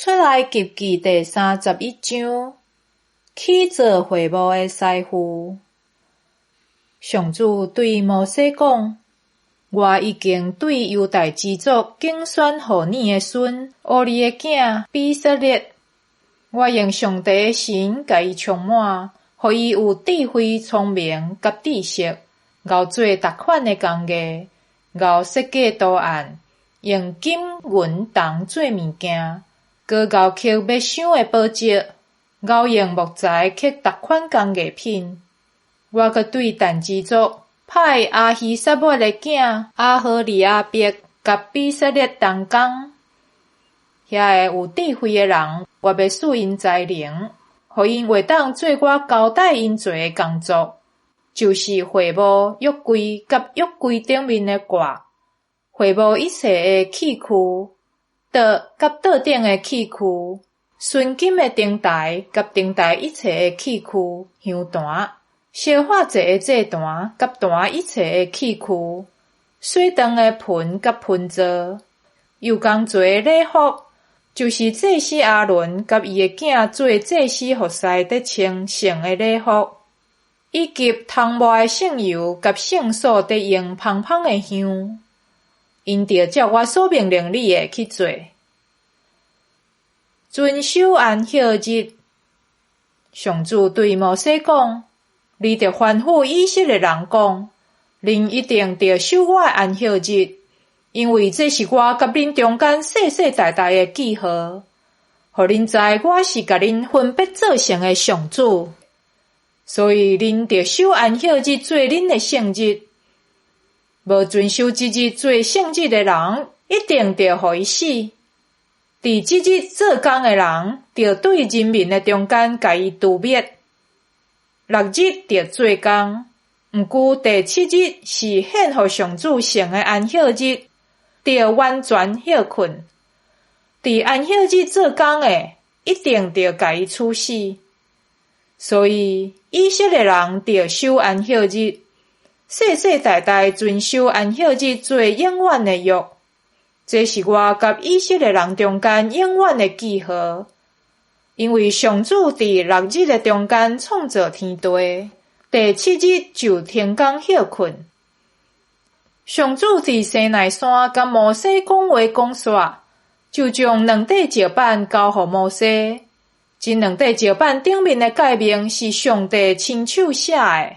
出埃及記第31章，起做會幕的師傅。上主對摩西講：我已經對猶大支族揀選戶珥的孫烏利的囝比撒列。我用上帝的神共伊充滿，予伊有智慧、聰明佮知識，𠢕做逐款的工藝，𠢕設計圖案，用金銀銅做物件，閣𠢕刻欲鑲的寶石，𠢕用木材刻逐款工藝品。我閣對但支族派亞希撒抹的囝阿何利亞伯佮比撒列同工。遐个有智慧的人，我欲賜𪜶才能，予𪜶會當做我交代𪜶做的工作，就是會幕、約櫃佮約櫃頂面的蓋，會幕一切的器具，桌佮桌頂的器具，純金的燈臺佮燈臺一切的器具，香壇，燒化祭的祭壇佮壇一切的器具，洗搥的盆佮盆座，又工做禮服，就是祭司亞倫佮伊的囝做祭司服侍得穿聖的禮服，以及塗抹的聖油佮聖所得用芳芳的香。𪜶著照我所命令你的去做。遵守安息日。上主對摩西講：你著吩咐以色列人講，恁一定著守我的安息日，因為這是我佮恁中間世世代代的記號，予恁知我是共恁分別做聖的上主。所以恁著守安息日做恁的聖日。無遵守這日做聖日的人，一定著予伊死。佇這日做工的人，著對人民的中間共伊除滅。六日著做工，毋過第七日是獻予上主聖的安息日，著完全歇睏。佇安息日做工的，一定著共伊處死。所以以色列人著守安息日，世世代代遵守安息日做永遠的約。這是我佮以色列人中間永遠的記號。因為上主佇六日的中間創造天地，第七日就停工歇睏。上主佇西奈山佮摩西講話講煞，就將兩塊石板交予摩西。這兩塊石板頂面的誡命是上帝親手寫的。